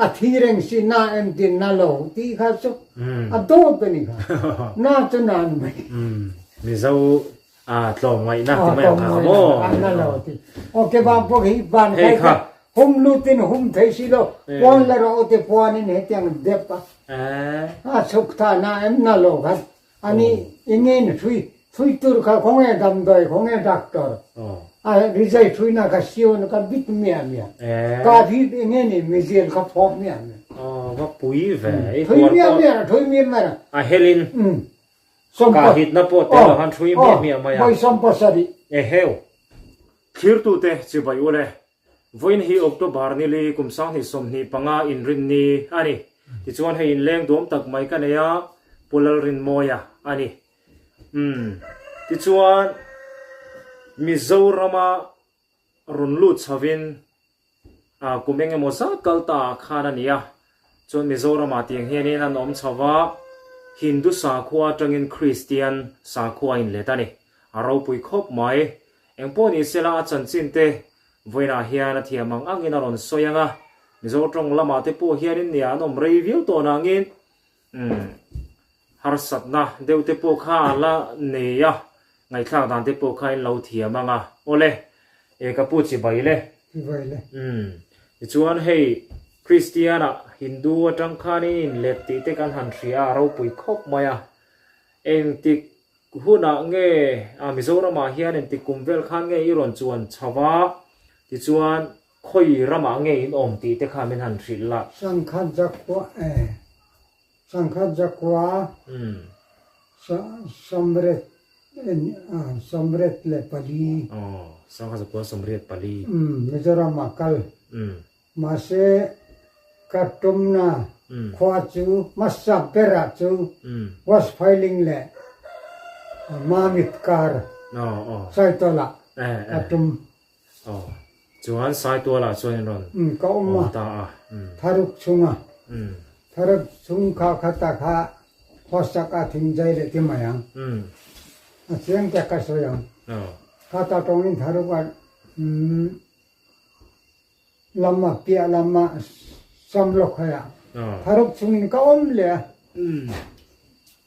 A thi reng si na em tin na lo tih kha chu a dawt a ni kha. Na chu na an mai. Mizo a tlawmngaihna ti mai ang kha kha maw? A na lo ti. Aw ke bang pawh hi ban Hei kha. Hum lutin hum thei si lo puan la rawh u ti puanin hetiang dep a. A chhuk tha na em na lo kha. Ani engin hrui hrui tur kha khawnge damdawi khawnge doctor a rizai hruina kha siun kha bit miah miah ka hi enge ni mizil kha phawk miah miah. Aw va pui ve i tuar pawh. Miah miah thui miah miah. A helin ka hitna pawh tel lo khan thui miah miah mai a. Vawi 70. Eheu. Thlirtute chibai ule. Vawiin hi October ni li kum 2025 inrinni a ni. Tichuan hei inleng duam tak mai ka nei a, Pu Lalrinmawia a ni. Umm. Tichuan Mizorama rawn lut chhovin ah kum eng emaw zat kal ta ah khan a ni a. Chuan Mizoramah tiang hianin an awm chho va, Hindu sakhua atangin Kristian sakhua a inlet a ni. A ropui khawp mai. Engpawh ni sela a chanchin te vawiinah hian a thiam ang angin a rawn sawi ang a, Mizo tawng lamah te pawh hianin nia an awm rei viau tawh nangin umm harsatna deuh te pawh kha a la nei a, ngaihthlak dan te pawh kha in lo thiam ang a. Awle, e ka pu chibai le. Chibai le. Umm tichuan hei Kristian ah Hindu atang khanin inlet tih te kan han hria a ropui khawp mai a, engtik Hunah nge a Mizoramah hian engtik kum vel khan nge i rawn chuan chho a, tichuan khawi ramah nge in awm tih te kha min han hrilh la. Sangkhat zakua e Sangkhat zakua sawmriat sawmriat leh pali. Aw Sangkhat zakua sawmriat pali. Mizoramah kal. Mahse ka tumna khua chu hmasa berah chu West Phailing leh Mamit kar Saitualah ka tum. Aw, chuan Saitualah chuan in rawn Ka awm a, ta a. Tharuk chhunga. Tharuk chhung kha khata kha khawsak a thingzai leh ti mai ang. A chiang tak ka sawi ang. Khata tawngin tharuk a Lama piah lama samlawk hei ah tharuk chungin ka um le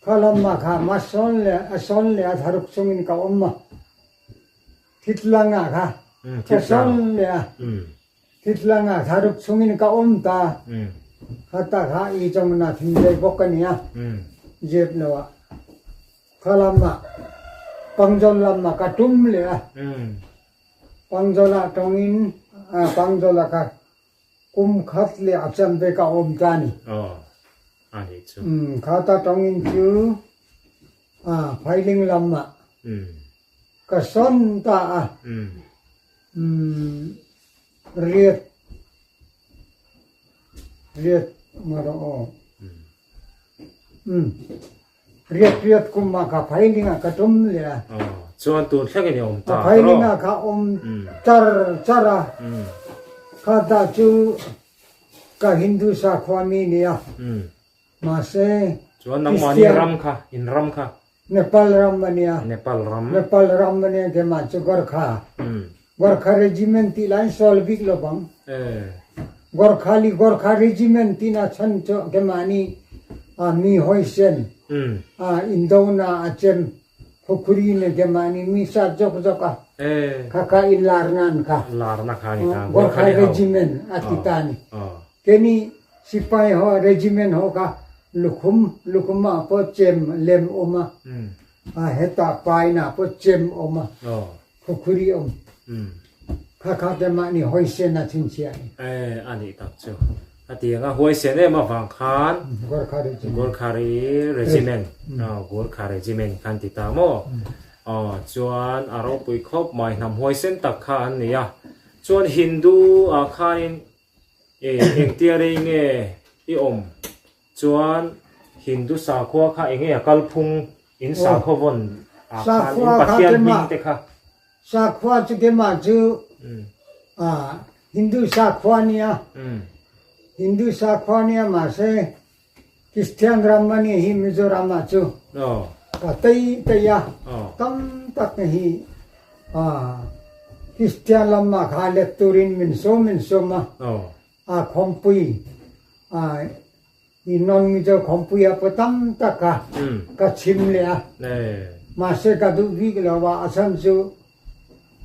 kha lama kha ma sawn le a sawn le a tharuk chungin ka um a thitlang ah kha ka sawn le a thitlang ah tharuk chungin ka um ta kha ta kha i chong na thingjei bawk ka nia zep lo ah kha lama pangzawn lama ka tum le a. Pangzawlah tawngin Pangzawlah kha kum khat le a chan ve ka awm ta ni. Aw, a nih chu. Kha ta tawngin chu Phailing lam ah ka sawn ta a. Riat riat marawh aw. Riat riat kum ah ka phailing ah ka tum leh a. Chuan tun thleng in i awm ta. A phailing ah kha awm char char a. Kha ta chu ka Hindu sakhua mi ni a. Mahse Chuan nangmahni ram kha, in ram kha. Nepal ram a nia. Nepal ram. Nepal ram a nia keimah chu Gorkha. Gorkha Regiment tih lai in sawl bik lo bang. Gorkhali Gorkha Regiment tina chan chu keimah nih mi hawisen indona a chem khukhuri ne keimah nih mi sa jok jok a khakha in lar nan kha. Larna kha ni ta. Gorkha Regiment a ti ta ni. Keni sipai ho regiment ho kha lukhum lukhum ah pawh chem lem awm a, a hetah pain ah pawh chem awm a, khukhuri awm. Kha kha te mahni hawisen a chhinchhiah a ni. E a nih tak chu. A ti ang a huaisen em avang khan Gorkha Regiment. Gorkha Regiment. Gorkha Regiment khan ti ta maw? Aw chuan a ropui khawp mai hnam huaisen tak kha an ni a. Chuan Hindu ah khanin E, engtia rei nge i awm chuan Hindu sakhua kha enge a kalphung in sakhua vawn ah khan in Pathian hming te kha? Sakhua chu keimah chu Hindu sakhua nia, Hindu sakhua nia mahse Kristian ram a nih hi Mizoram ah chu ka tei tei a, tam tak hi Kristian lam ah kha let turin min sawm min sawm a, a khawmpui I non Mizo khawmpui ah pawh tam tak a ka chim leh a. Mahse ka duh bik lo a, a chhan chu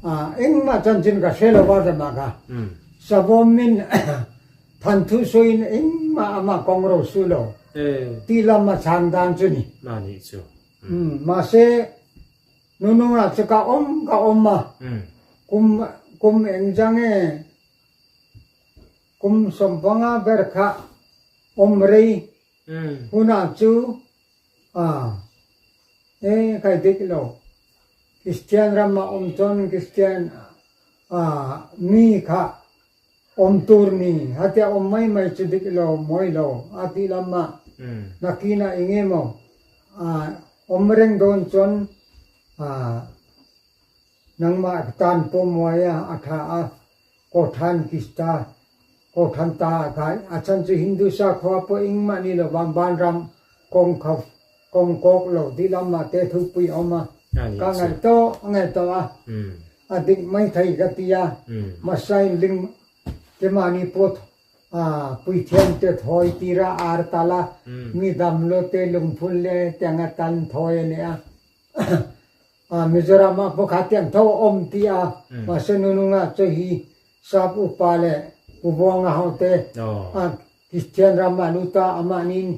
engmah chanchin ka hre lo a ramah kha. Savawm min thanthu sawiin engmah amah kawng ro su lo ti lam a chhan dan chu ni. Mahse nunungah chu ka awm ka awm a, kum kum engzang nge Kum sawmpanga ber kha awm rei hunah chu a e kai dik lo. Kristian rama awm chuan Kristian a mi kha awm tur ni hatia awm mai mai chu dik lo mawi lo a tih lama nakinah eng emaw a awm reng dawn chuan a nangmah tan pawh mawi a a tha a. Kawthan Kista, Kawthan ta a kai. A chhan chu Hindu sakhua pawh engmah ni lo vang vanram kawng kha kawng kawk lo tih lamah te thupui a awm a. Ka ngaih tawh a ngaih tawh a. A dik mai thei ka ti a. Masain ling te mahni pawh puithiam te thawi tir a ar tal a, mi damlo te lungphun le tiang a tan thawi a ni a. Mizoram ah pakhat tiang tho a um ti a mahse nunung ah cu hi sap upa le Pu Buanga ho te Christian ram ah luta amah nin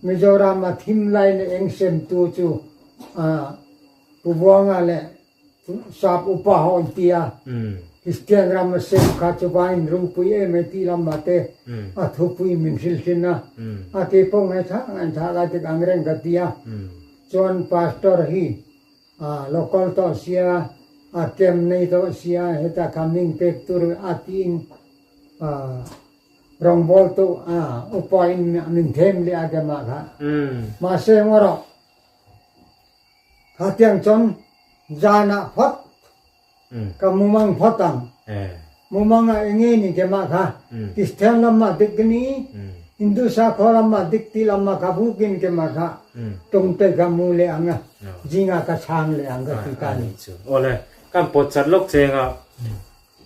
Mizoram ah thim lai le eng sem tu cu Pu Buanga le sap upa ho an ti a Christian ram a sem kha cu va in rupui em e ti lam ah te a thupui min hril thin a a ke pawh ngai tha ngai tha ka tik ang reng ka ti a. Chuan pastor hi local tawh sia, a camp nei tawh sia, heta kha ming pek tur a tiin rawngbawl tu upa in min them leh a gemah kha. Mahse ngaw rawh, khatiang chuan zanah phawt ka mumang phawt ang. Mumang ah enge ni gemah kha Kristian lam ah dik ni, Hindu sakhaw lam ah dik ti lam ah kha bukin gemah kha tawngtai kha mu leh ang a, zing ah ka chhang leh ang ka ti ta ni. Awle, kan pawt chat lawk cheng a,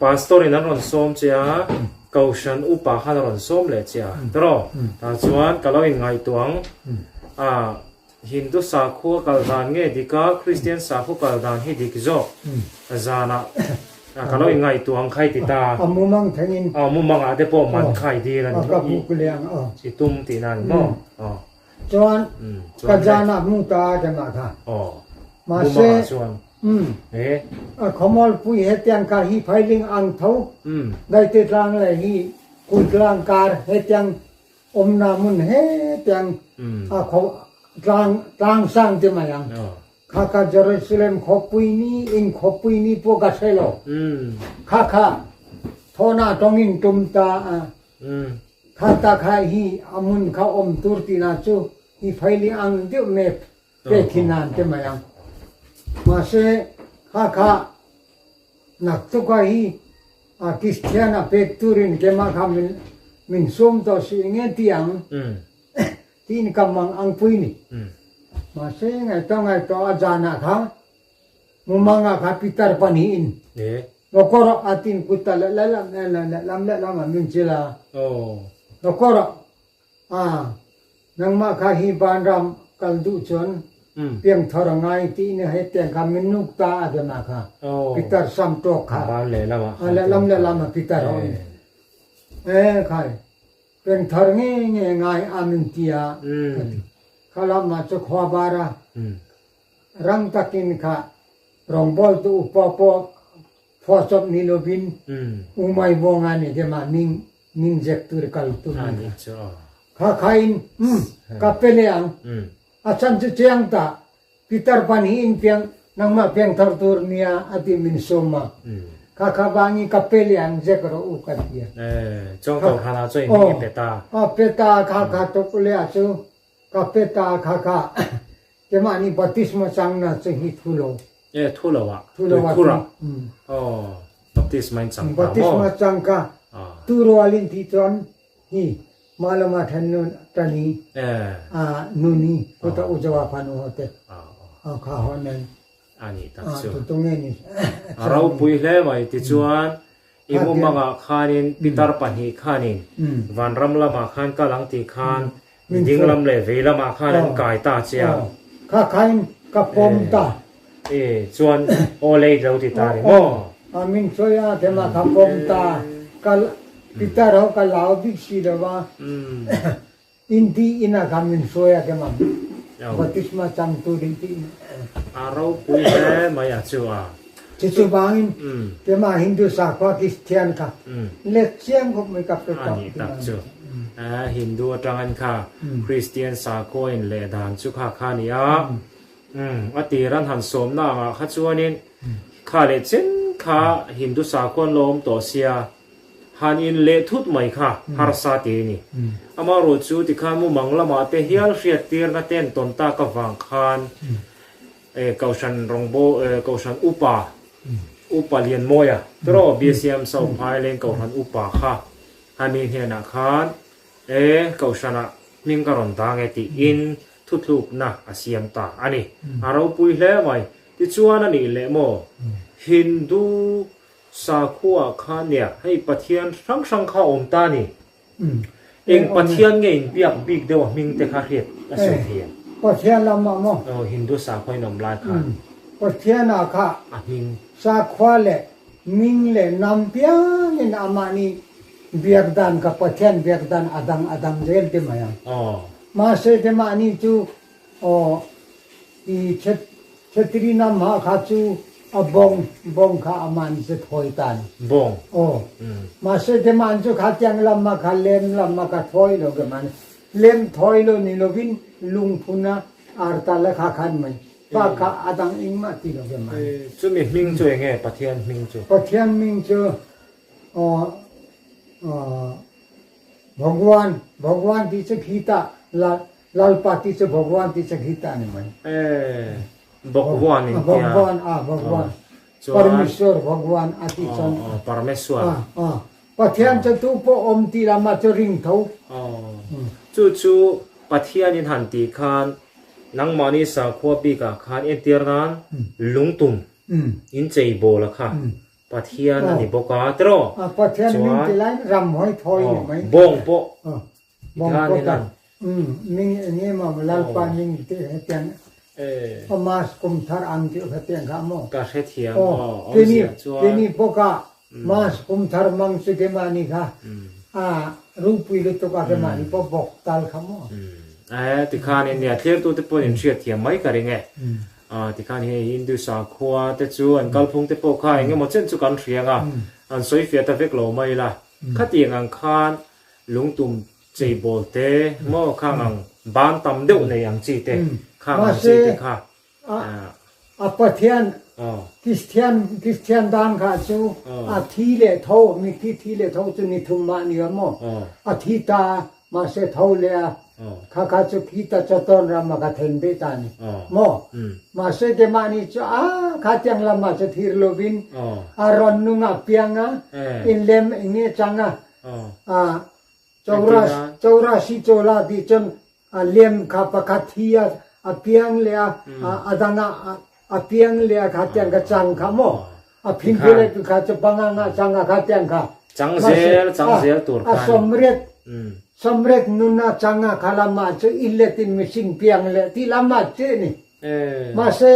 Pastor in an rawn sawm che a, Kohhran upa khan a rawn sawm leh che a, tiraw? Tah chuan ka lo inngaihtuah ang, a Hindu sakhua kal dan nge dik a, Kristian sakhua kal dan hi dik zawk zanah ka lo inngaihtuah ang kha i ti ta. A mumang thengin. Aw mumang ah te pawh man kha i dil a ni maw? Ka buk leh ang aw. I tum tihna a ni maw? Aw. Chuan ka zanah hmu ta a kemah kha. Aw. Mumang ah chuan. E. A khawmawlpui hetiang kar hi phailing ang tho. Daite tlang leh hi Kultlang kar hetiang Awmna hmun he tiang a khaw tlang tlang sang ti mai ang. Kha kha Jerusalem khawpui ni in khawpui ni pawh ka hre lo. Kha kha thawna tawngin tum ta a. Kha ta kha hi a hmun kha awm tur tina chu hi phaili ang deuh map pe thinan ti mai ang. Mahse kha kha naktuk a hi A Kristian a pek turin keimah kha min min sawm tawh si nge ti ang tiin ka mang ang pui ni. Mahse ngaihtuah ngaihtuah a zanah kha mumang ah kha pitar pahnih in Lokawr a tin kut ta leh lam leh lam ah min chil a. Lokawr a Nangmah kha hi vanram kal duh cun piangthar a ngai ti in hei tiang kha minung ta a biamah kha pitar sam tawk kha lehlam lehlam ah pitar a um. Eh khai piangthar nge nge ngai a min ti ah ka ti. Kha lam ah cu khua bar ah rang takin kha rawngbawltu upa paw phuahcop ni lovin umai buanga nih kemah ning Minzek tur kal tum a ni. Kha kha in ka pe leh ang. A chan chu chiang ta. Pitar pan hi in piang nangmah piangthar tur nia a ti min sawm a. Kha kha vangin ka pe leh ang zek rawh u ka ti a. Chuan ko hran ah chuan in i pe ta. A pe ta kha kha tuk leh ah chu ka pe ta kha kha kemah nih baptisma chang na chu hi thu lo. E thu lo ah. Thu lo ah. Tuikhur ah. Aw. Baptisma in chang ta maw? Baptisma chang ka tu rual in ti chuan hi mah lama then nun tani a nuni khuta ujawa phanu hote kha ho nei ani tak chu tu tunge ni a ropui hle mai ti chuan. I mumangah khanin pitar pahnih khanin vanram lamah khan kal ang tih khan ding lam leh vei lamah khan an kai ta che a. Kha khain ka pawm ta. E chuan aw lei lo ti ta ni maw? A min sawi a kema ka pawm ta. Ka pitar ho ka lau bik si lo va. Inti ina kha min hruai a kema baptisma chang turin tiin. A ropui hle mai a chu a. Cucu bangin kema Hindu sakhua Kristian kha let chiang khawp mai ka pe tawh. Ani tak chu. Hindu atangin kha Kristian sakhua in leh dan chu kha kha ni a. A tir an han sawmna angah kha chuanin kha leh chen kha Hindu sakhua an lo awm tawh sia. Han in leh thut mai kha harsa ti a ni. Amaherawh chu tikhan mumang lamah te hial hriattirna te an tawn tak avang khan Kohhran rawngbaw Kohhran upa Upa Lianmawia tawraw BCM South Phaileng Kohhran upa kha hemi hnenah khan e Kohhranah hming ka rawn dang e tiin thuthlukna a siam ta a ni. A ropui hle mai. Tichuan a nih leh maw Hindu Sakhua kha nia, hei Pathian hrang hrang kha awm ta ni. Eng Pathian nge in biak bik deuh a hming te kha hriat a sawi thei em? Pathian lam ah maw? Aw, Hindu sakhua in awm lai khan. Pathian ah kha a hming. Sakhua leh ming leh nam piang in amah nih biak dan kha Pathian biak dan a dang a dang zel ti mai ang. Aw. Mahse te mahni chu aw i Chhetri nam ha kha chu a bawng bawng kha a man chu thawi ta ni. Bawng. Aw. Mahse te man chu kha tiang lam a kha lem lam a kha thawi lo ke man. Lem thawi lo ni lovin lungphun a artal a kha khan mai. Pa kha a dang engmah ti lo ke man. Chumi hming chu enge Pathian hming chu? Pathian hming chu aw aw Bhagwan Bhagwan tih chu khitah la Lalpa tih chu Bhagwan tih chu Gita a ni mai. E, Bhagwan in tia. Bhagwan, a Bhagwan. Parmeshwar Bhagwan a tih chuan. Parmeshwar. A, Pathian chu tu pawh awm tih lama chu ring tho. Chu chu Pathian in han tih khan nangmahni sakhua bikah khan entir nan lungtum in chei bawl a kha Pathian a ni bawk a tiraw? Pathian min ti laiin ramhawi thawi ni mai. Bawng pawh Tikhan Ming eng nge maw Lalpa ming tih hetiang Mas kum thar ang tih hetiang kha maw? Ka hrethiam aw awmzia chuan. Keini bawkah Mas kum thar mang chu keimahni kha a ropui lutuk a keimahni pawh bawk tal kha maw? E tikhan in nia thlirtute pawhin in hriatthiam mai ka ring e. Tikhan hei Hindu sakhua te chu an kalphung te pawh kha eng emaw chen chu kan hria ang a, an sawi fiah ta vek lo mai la. Khatiang ang khan Lungtum cheibawl te maw khang ang ban tam deuh nei ang chi te khang ang chi te kha. A Pathian Kristian Kristian dan kha chu a thi leh tho mithi thi leh tho chu ni thum mah ni a maw a thi ta mahse tho leh a kha kha chu thi ta chawtawn ram a kha then beh ta ni maw mahse te mahni chu a kha tiang lam ah chu thir lovin a rawn nung a piang a in lem enge chang a Chaurasi chawla tih cun a lem kha pakhat hi a piang le a dang ah a piang le a kha tiang kha cang kha maw a phingphi le tu kha cu panga nga cang a kha tiang kha cang zel cang zel tur khan a somret somret nun a cang a kha lama cu illet in mising piang le ti lama che ni mase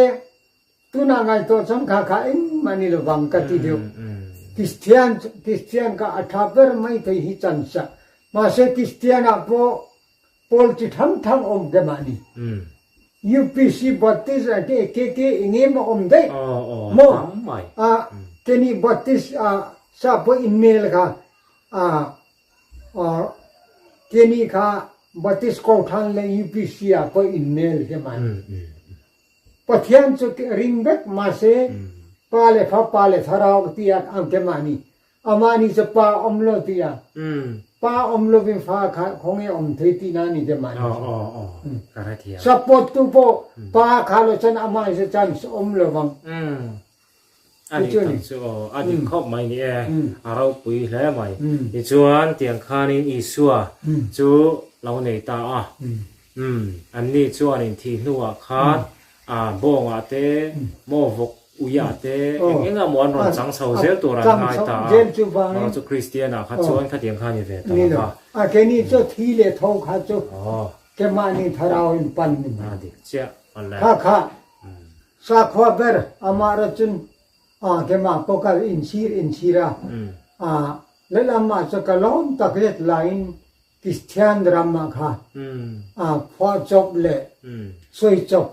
Tunah ngaihtuah cang kha kha engmah ni lovang ka ti deuh. Kristian Kristian ka a ṭha ber mai thei hi can sak. Mahse Kristian ah pawh pawl chi thangthang awm te mah ni. UPC Baptist ah ke ke ke enge maw awm daih. Maw? A keni Baptist ah sa pawh in mail kha a keni kha Baptist Kothan le UPC ah pawh in mail te mah ni. Pathian cu ring vek mahse Pa le Fapa le Thlarau tiah an kemah nih amah nih cu Pa um lo tiah Pa um lo in fa kha khong i um thei ti na ni kemah nih support tu po Pa kha lo chan amah si chan um lo bang Ani tak chu aw a dik khawp mai ni e a ropui hle mai tichuan tiang khanin Isua chu lo nei ta a an ni chuanin thih hnuah khan a bawngah te maw vawk Uia te eng eng emaw an rawn chang chho zel tur an ngai ta a, erawh chu Kristian ah kha chuan khatiang kha a ni ve ta lo va. A keini chu thi leh tho kha chu kemahni thlarau in pan ni mai. A dik chiah awle. Kha kha sakhua ber amah rawh chun kemah pawh ka inchhir inchhir a, lehlamah chu ka lawm tak zet laiin Kristian ramah kha phuah chawp leh sawi chawp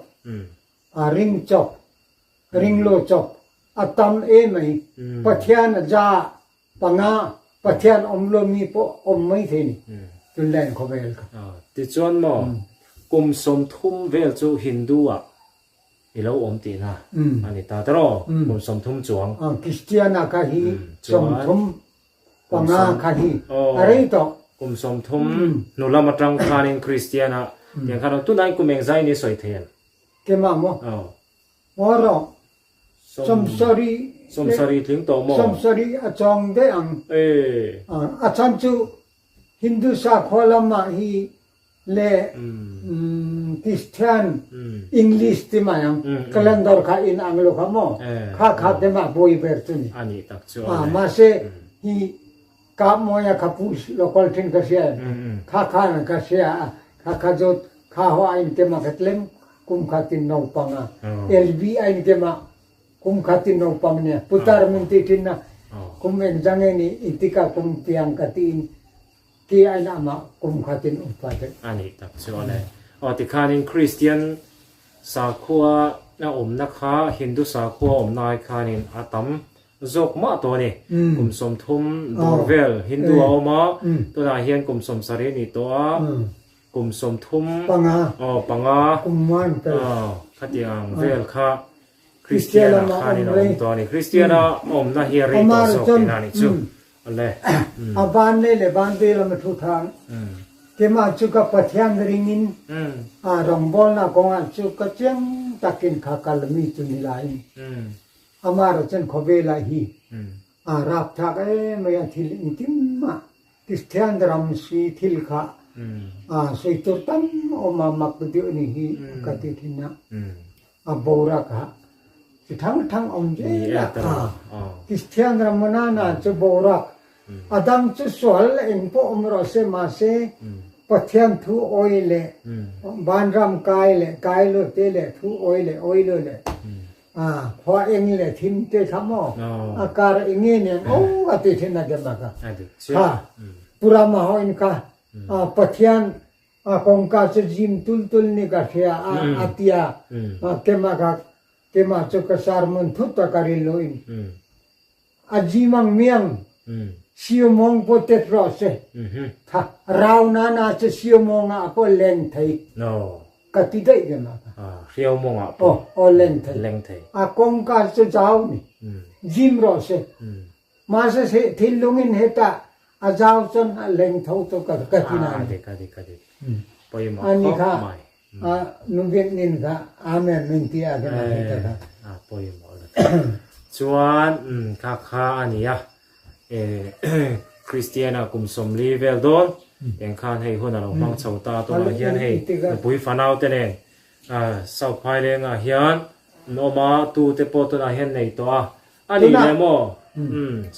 A ring chawp, ring lo chawp a tam emai. Pathian a za panga Pathian awm lomi pawh awm mai thei ni tunlai in khawvel kha. Tichuan maw kum 30 vel chu Hindu ah i lo awm tihna a ni ta tawh kum 30 chuang. Kristian ah kha hi 35 kha hi a rei tawh. Kum 30 hnu lam atang khanin Kristian ah tiang khan tunah in kum engzai ni sawi thei em? Keimah maw? Aw. Aw rawh. 70. 70 tling tawh maw? 70 a chawng daih ang. Ee. A chan chu Hindu sakhua lamah hi le Christian English ti mai ang calendar kha in ang lo kha maw? Kha kha keimah buai ber chu ni. A nih tak chu. Mahse hi Kap Mawia kha pu local thin ka hria em? Kha kha ka hria a, kha kha zawt kha ho a in kem a ka tlem kum kha tin naupang a. LB a in kem a kum kha tin naupang nia. Putar min ti thin na kum engzang nge ni intika kum piang ka ti in ti a in amah kum kha tin upa deuh. A nih tak chu a le. Aw tikhanin Kristian sakhua a awmna kha Hindu sakhua awmna ai khanin a tam Zawk mah tawh a ni. Kum 30 dawr vel Hindu a awm a, tunah hian kum 70 a ni tawh a, kum 30 aw panga aw khatiang vel kha Kristian ah khanin a awm tawh a ni. Kristian a awmna hi a rei tawh zawk tihna a nih chu. Awle. A van lei leh van ve lama thu thang keimah chu ka Pathian ringin a rawngbawlna kawngah chu ka chiang takin kha kal mi chu ni laiin Amah rawh chuan khawvelah hi aa rapthlak em mai a, thil engkim mah Kristian ram si thil kha aa sawi tur tam a awm a, mak deuh a nih hi ka ti thin a, a boruak kha chi thang thang awm zel a, Kristian ram a nana chu boruak a dang chu sual eng pawh awm rawh se mahse Pathian thu awi leh vanram kai leh kai lo te leh thu awi leh awi lo leh A khua eng le thim te kha maw a kar eng nge nen o a ti thin a dem a ka. Kha Purama ho in ka Pathian a kawngka chu zim tul tul ni ka hria a a tia kema ka kema chu ka sermon thut a ka ril lo in a zim ang miang siamawng pawh tet rawh se tha rau na na chu siamawng ah pawh leng thei. Ka ti daih ve mah ka. Hriau mawngah pawh. Aw, aw leng thei. Leng thei. A kawngka cu zau ni. Zim rawh si. Mahse thinlung in hetah a zau cun a leng tho tu ka ka ti na ni. A dik, a dik, a dik. Pawimawh Ani khawp kha mai. nungin nin kha amen min ti a khin a heta kha. A pawimawh lutuk. Chuan kha kha a ni a. Kristiana kum 40 vel dawn eng khan hei hun a lo hmang chho ta tunah hian hei nupui fanau te nen South Phailengah hian an awm a tu te pawh tunah hian nei tawh a a nih leh maw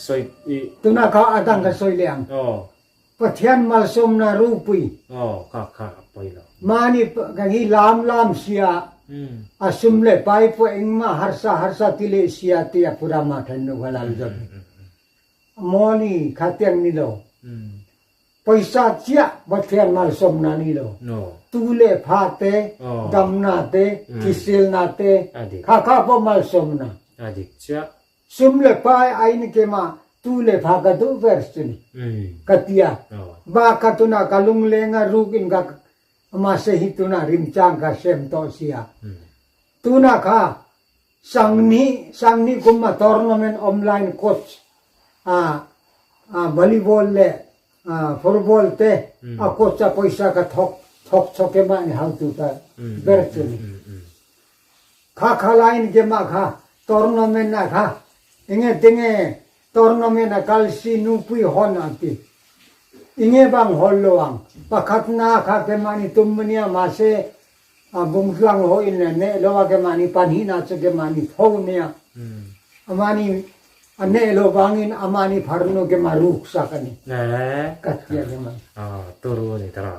sawi i Tunah kha a dang ka sawi leh ang. Pathian malsawmna ropui. Aw kha kha a pawi lo. Mahni ka hi lam lam sia a sum leh pai pawh engmah harsa harsa ti leh sia ti a purama then nu kha lal zawt ni. Mawni kha tiang ni lo. Paisa chiah Pathian malsawmna ni lo. Tu leh fa te, damna te, thiselna te, kha kha pawh malsawmna. A dik chiah. Sum le pai ain kema tu le pha ka duh ber chu ni ka tia. Ba ka tuna ka lungleng a ruk in ka mahse hi tuna rimchang ka sem tawh sia. Tuna kha sangni sangni kum a tournament online coach a volleyball le football te a coach a poisa ka thok thok chok ema ni how to ka ber chu ni. Kha kha line game ah kha tournament ah kha enge tinge tournament a kal si nupui hawn a ti. Enge bang hawl lo ang. Pakhat na kha kemahni tum ania mahse a bungtlang ho in le neh lo a kemahni pahnih na chu kemahni tho nia. Amani a neh lo vangin amani farnu ke ma ruk sak a ni. Ka tia ke ma. Turu ni tara.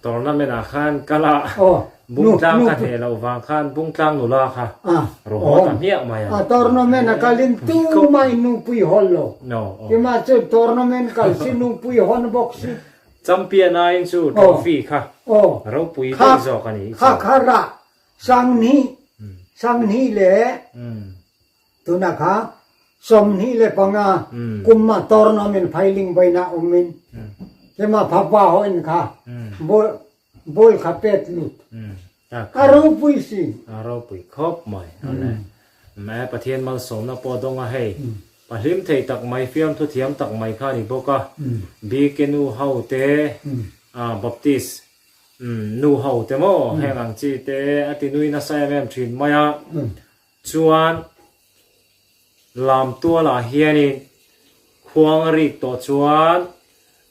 Tournament ah khan kal a Bungtlang ka hneh loh vang khan Bungtlang nula kha raw haw ta hmiah mai a. A tournament a kalin tumah in nupui hawn lo. Kima chu tournament kal si nupui hawn bawk si. Champion aiin chu trophy kha ropui daih zawk a ni. Kha kha rah sanghnih sanghnih le tuna kha 25 kum ah tournament filing vaina awmin kima phapa ho in kha ball kha pet lut a ropui si. A ropui khawp mai ale. Me Pathian malsawmna pawh dawng a hei. Pahlim thei tak mai fiamthu thiam tak mai kha a ni bawk a. Bike nu ho te Baptist nu ho te maw heng ang chi te a ti nui nasa em em thin mai a. Chuan lam tualah hianin khuang a rik tawh chuan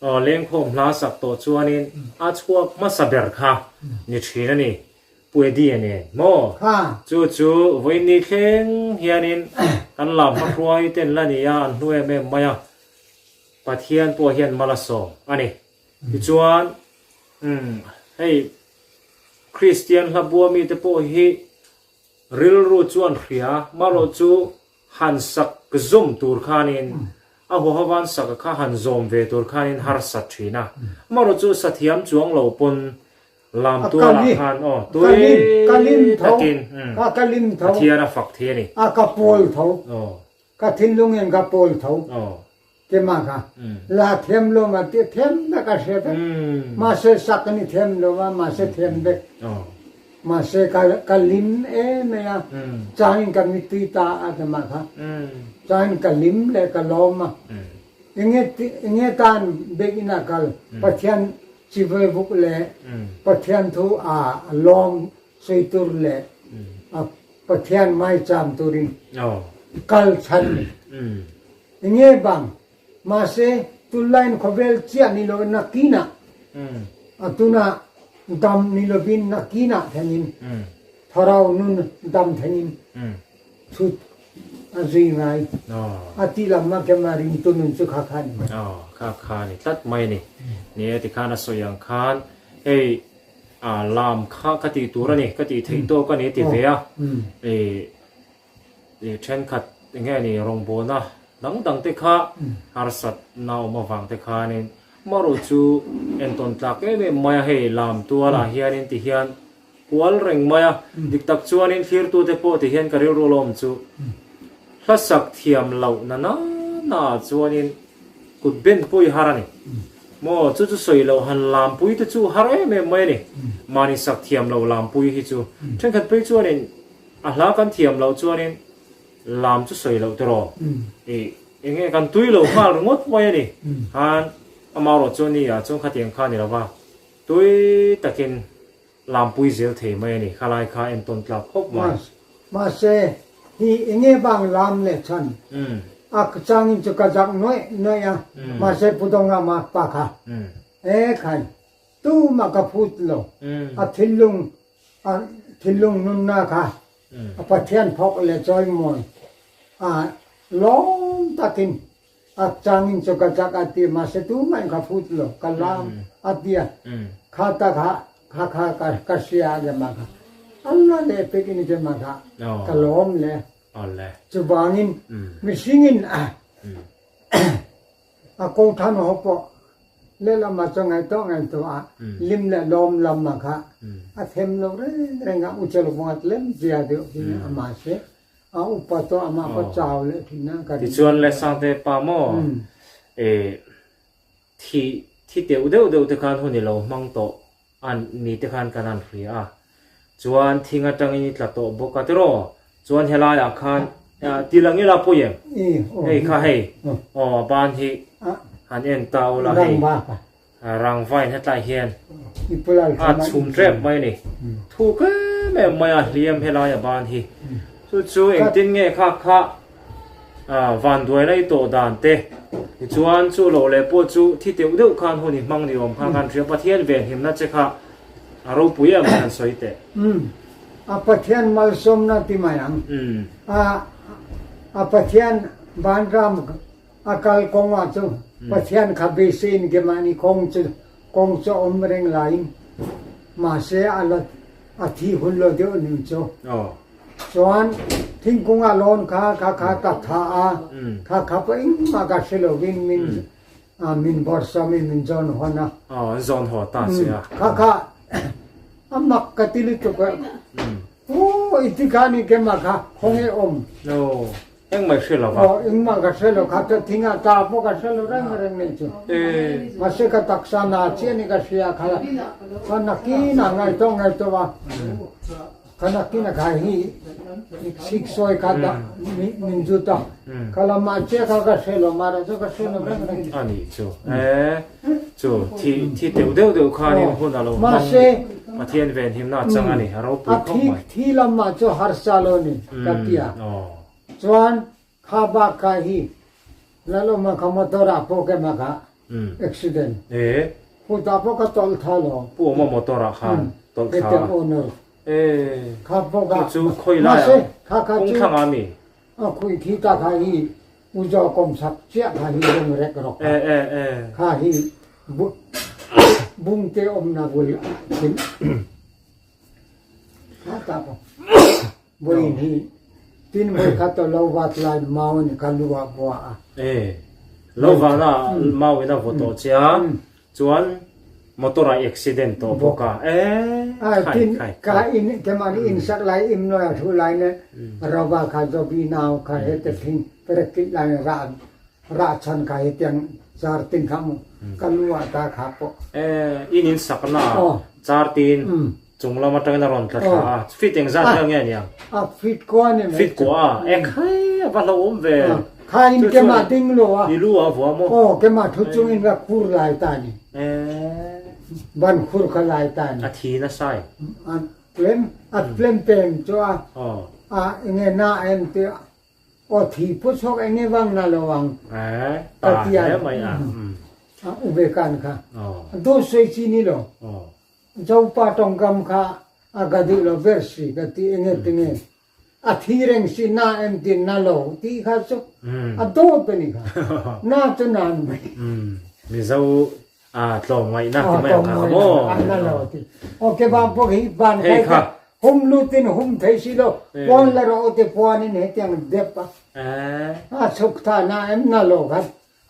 aw lengkhawm hla sak tawh chuanin a chhuak hmasa ber kha ni thin a ni Puedi a nen maw? Chu chu vawiin thleng hianin kan lam hmahruai ten la ni a an hnu em em mai a Pathian pawh hian mal a sawm a ni. Tichuan umm hei Kristian hla bua mite pawh hi Rilru chuan hria, marawh chu han sak zawm tur khanin, a huahavan saka kha han zawm ve tur khanin harsat thin a. Marawh chu sathiam chuang lo pawn lam tualah khan aw tui takin Pathian a fak thei a ni. A ka pawl tho. Ka thinlungin ka pawl tho. Keimah kha la thiam lo ma ti thiam vek a hre vek. Mahse sak ni thiam lo a mahse thiam vek. Mahse ka ka lim em mai a. Changin ka mittui ta a keimah kha. Changin ka lim le ka lawm a. Enge enge tan bek in a kal Pathian chive vuk le Pathian thu a lawm sawi tur le a Pathian maicham turin kal chhan ni. Enge bang, mahse tunlaiin khawvel chiah ni lo nakinah a tunah dam ni lovin nakinah thlengin thlarau nun dam thlengin chhut a zui ngai a tih lam a kema ringtu nun chu kha kha a ni mai. Aw, kha kha a ni tlat mai a ni. Ni e, tikhan a sawi ang khan hei lam kha ka tih tur a ni, ka tih theih tawk a ni a ti ve a. Ih thenkhat enge ni rawngbawlna dang dang te kha harsat na awm avang te khanin marawh chu entawn tlak em em mai a, hei lam tualah hianin ti hian kual reng mai a, dik tak chuanin thlirtu te pawh ti hian ka rilru lawm chu hlasak thiam loh na na na ah chuanin kut ben pawh i har a ni maw chu chu sawi loh han lampui te chu har em em mai a ni mahni sak thiam loh lampui hi chu thenkhat phei chuanin A hla kan thiam loh chuanin lam chu sawi loh tiraw? Ih, enge kan tui lo nghal ringawt mai a ni. Khan amaherawh chuan ni ah chuan khatiang kha a ni lo va, tui takin lam pui zel thei mai a ni. Khalai kha entawn tlak khawp mai. Mahse, hi enge vang lam leh chhan a changin chu ka zak nuaih nuaih a, mahse Pu Donga mak pa kha e khai tumah ka phut lo, a thinlung A thinlung nunnak kha a Pathian phawk le cawimawi a lawm takin a cangin cu ka cak a ti mahse tumah in ka phut lo ka lam a tia kha ta kha kha kha ka ka sia le ma kha Allah le pek in ke ma kha ka lawm le cu bangin mising in a A ko than ho pawh lehlam ah cun ngai tuah ngai tuah ah lim le lawm lam ah kha a them lo rengreng ah uchel vungat lem zia deuh hi amah si. A upa tuah amah pa chau le thin ah ka Tichuan le sangte pa maw e thi thi teuh deuh deuh te khan hun i lo hmang tawh an ni te khan kan han hria a chuan thing atangin i tla tawh bawk a tiraw chuan helai ah khan ti lang ila pawi em hei kha hei aw a ban hi han en ta ula hei rangva in hetlai hian a chhum tep mai a ni thuk em em mai a hliam helai a ban hi chu chu engtin nge kha kha Vanduaina i tawh dan te tichuan chu loh leh pawh chu thi teuh deuh khan hun i hmang ni awm kha khan hria Pathian venhimna che kha a ropui em han sawi teh. Umm. A Pathian malsawmna ti mai ang. A a Pathian vanram a kal kawngah chu Pathian kha beiseiin ke mahni kawng chu kawng chu a awm reng laiin mahse a la a thi hun lo deuh ning chu. Chuan thingkung a lawn kha kha kha ka tha a kha kha pawh engmah ka hre lovin min min bawrhsawm in min zawn hawn a. Aw an zawn haw ta che a. Kha kha a mak ka ti lutuk a. Aw i ti kha ni kemah kha khawnge awm. Aw engmah i hre lo va. Aw engmah ka hre lo kha ta thing ah ta pawh ka hre lo reng reng nei chu. Mahse ka taksa na chiah ni ka hria kha kha nakin ah ngaihtuah ngaihtuah a. Kha nakin a khai hi siksawi kha dah min zut a. Kha lamah che kha ka hre lo, mara chu ka hre lo reng reng. A nih chu. E, chu thi thi teuh deuh deuh khanin hun a lo hmang Pathian venhimna a chang a ni, a ropui khawp mai. A thi lamah chu harsa lo ni ka ti a. Chuan kha bak kha hi Lalawma kha motor ah pawh ke mah kha accident. E. Khutah pawh ka tawlh tha lo. Pu Awma motor ah khan tawlh tha. Hetiang owner. E. Kha pawh ka. Chu khawi lai ah. Kha kha chu. Kawng thlang ah mi. A khui thi ta kha hi uzo kawm sak chiah kha hi lung rek rawk kha. E e e. Kha hi bung te awmna bul thin. Kha ta pawh. Vawiin hi tin vawikhat aw lo vat laiin mau in ka lu ah bua a. E, lo vana mau in a vaw tawh che a, chuan motor ah accident tawh bawk a, e, khai Tin khai ka in keimahni in sak lai im nawi a thu lai le rava kha zobi nau kha hete thing perek kilh lai rah rah chan kha hetiang char tin kha mu ka lu ah ta kha pawh. E, in in sakna ah char tin. Chung lam atangin a rawn tla thla a, feet engzat vel nge aniang? A feet kua ni mai. Feet kua a, e khai a va hlauhawm ve. Kha in kemah ding lo a. I lu a vua maw? Aw, kemah thu chungin ka khur lai ta ni. Ban khur kha lai ta ni. A thi nasa e. A tlem, a tlem peng chu a, a enge na em ti aw thi pawh chhuak enge vang na lo ang. E, ta hle mai a. A u ve kan kha. Dawt sawi chi ni lo. Zopa tawngkam kha a ka duh lo ber si ka ti enge tinge a thi reng si na em ti na lo tih kha chu a dawt a ni kha na chu na ni mai. Mizo a tlawmngaihna ti mai ang kha kha maw. A na lo ti. Aw ke bang pawh hi ban Hei kha. Hum lutin hum thei si lo puan la rawh te puanin hetiang dep a. A chhuk tha na em na lo kha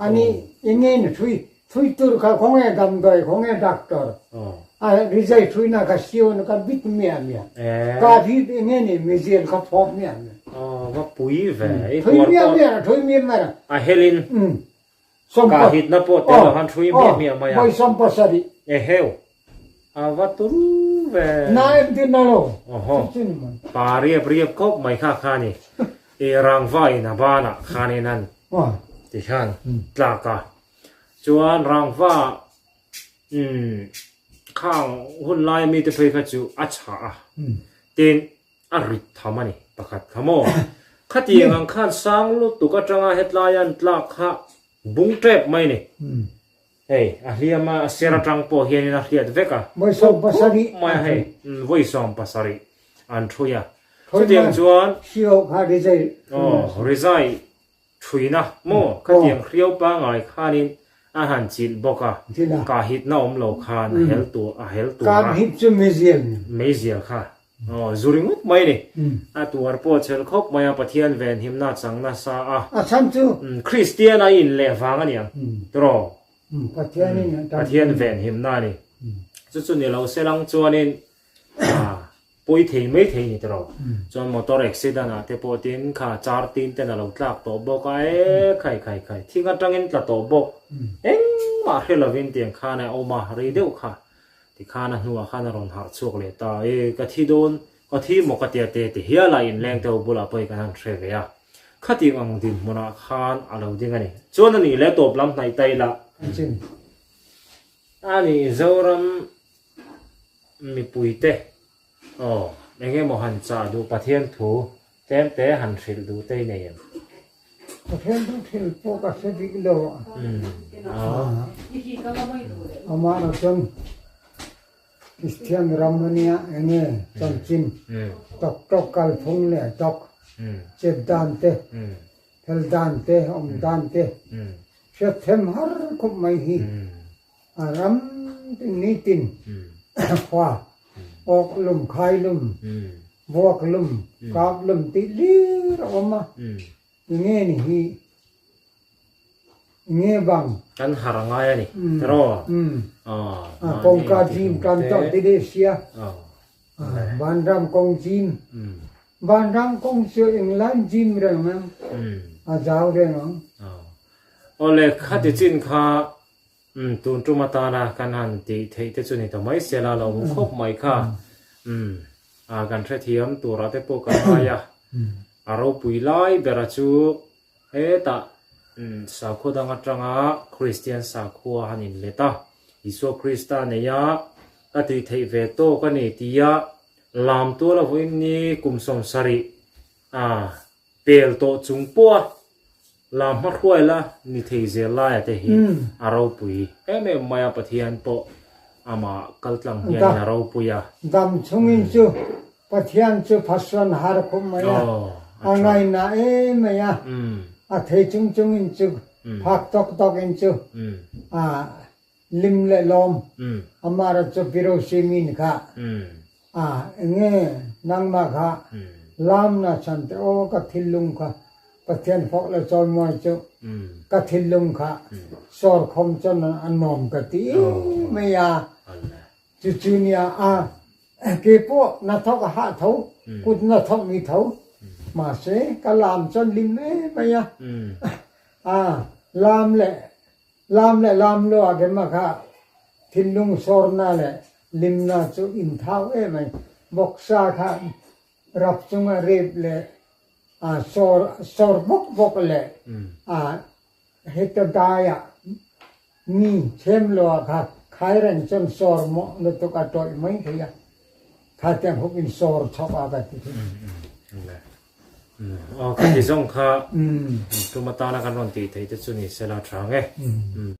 Ani enge thui thui tur kha khawnge damdawi khawnge doctor a rizai thui na kha siu ka bit mia mia ka hi enge ni mizil kha phawk mia mia va pui ve thui mia mia thui mia mia a helin ka hit na pawh tel han thui mia mia mai a voi som pasarih e heu a va turu ve na em tin na lo oho pa riap riap khawp mai kha kha ni e rangva in a banah khanin an Ti hian tlak a, chuan rangva umm khang hun laia mite phei kha chu a chhah a, tin a rit tham a ni pakhat kha maw. Khatiang ang khan sang lutuk atanga hetlai an tlak kha bung tep mai a ni. Hei a hliam a, a ser atang pawh hianin a hriat vek a, Vawi mai a hei, vawi 70 an thui a, chutiang chuan aw rizai Thuina maw khatiang hriau pangai khanin a han chilh bawk a, kahitna awm lo khan a hel tur a hel tur a. Kahit chu meizial ni. Meizial kha aw zu ringawt mai ni. A tuar pawh chhel khawp mai a, Pathian venhimna a chang nasa a. A chhan chu. Kristian a inleh vang a niang tiraw. Pathian in Pathian venhimna a ni. Chu chu ni lo se lang chuanin Pawi thei mai thei ni tiraw. Chuan motor accident ah te pawh tin kha char tin ten a lo tlak tawh bawk a e khai khai khai thing atangin tla tawh bawk engmah hre lovin tiang khan a awm a rei deuh kha tikhan a hnuah khan a rawn harh chhuak leh ta e ka thi dawn ka thi maw ka tia te ti hial a inleng te ho bulah pawh hi kan han hre ve a khatiang ang dinhmunah khan a lo ding a ni chuan a nih leh tawp lam hnaih ta ila a ni Zoram Mipuite aw eng emaw han chah duh Pathian thu tlem te han hrilh duh te i nei em? Pathian thu hrilh pawh ka hre bik lo a, amah erawh chuan Kristian ram ania enge chanchin tawk tawk kalphung leh tawk chet dan te fel dan te awm dan te hriat them har khawp mai hi a ram tin nitin khua awk lum khai lum vuak lum kap lum tih hlir a awm a enge ni hi nge bang. Kan har a ngai a ni tiraw? Kawngka zim kan tawh ti deuh sia. Vanram kawng zim. Vanram kawng chu englain zim reng ang, a zau reng ang. Awle khati chin kha tun tum atana kan han tih theih te chu ni ta mai sela lo hmu khawp mai kha. Kan hrethiam turah te pawh ka ngai a. A ropui lai bera chu Hetah sakhaw dang atanga Kristian sakhua han inlet a, Isua Krista neia ka tih theih ve tawk a ni tia lam tual a vawiin ni kum 70 a pel tawh chung pawha lam hmahruai la ni thei zel laia te hi a ropui em em mai a, Pathian pawh amah kaltlang hianin a ropui a. Dam chungin chu Pathian chu phasawn har khawp mai a, a ngaina em mai a, a thei chung chung in chu phak tawk tawk in chu a lim leh lawm, amaherawh chu Pirosi min kha a enge nangmah kha lamna chhan te aw ka thinlung kha Pathian fawk le chawimawi chu ka thinlung kha sawrkhawm chuan a nuam ka ti mai a. Cucu nia a ke pawh na thawk a hah tho, kut na thawk mi tho. Mahse ka lam chuan lim em mai a. A lam le lam le lam lo ah khin mah kha thinlung sawrna le limna cu in thau em mai. Voksa kha rap cungah rep le a sawr sawr bawk bawk le a Heta dai ah mi them lo ah kha khai reng cun sawr mawh lutuk a tawih mai thei a. Kha tiang huk in sawr chok a ka ti thin. Aw ka ti zong kha tum atana kan rawn tih theih te chu ni sela tha nge.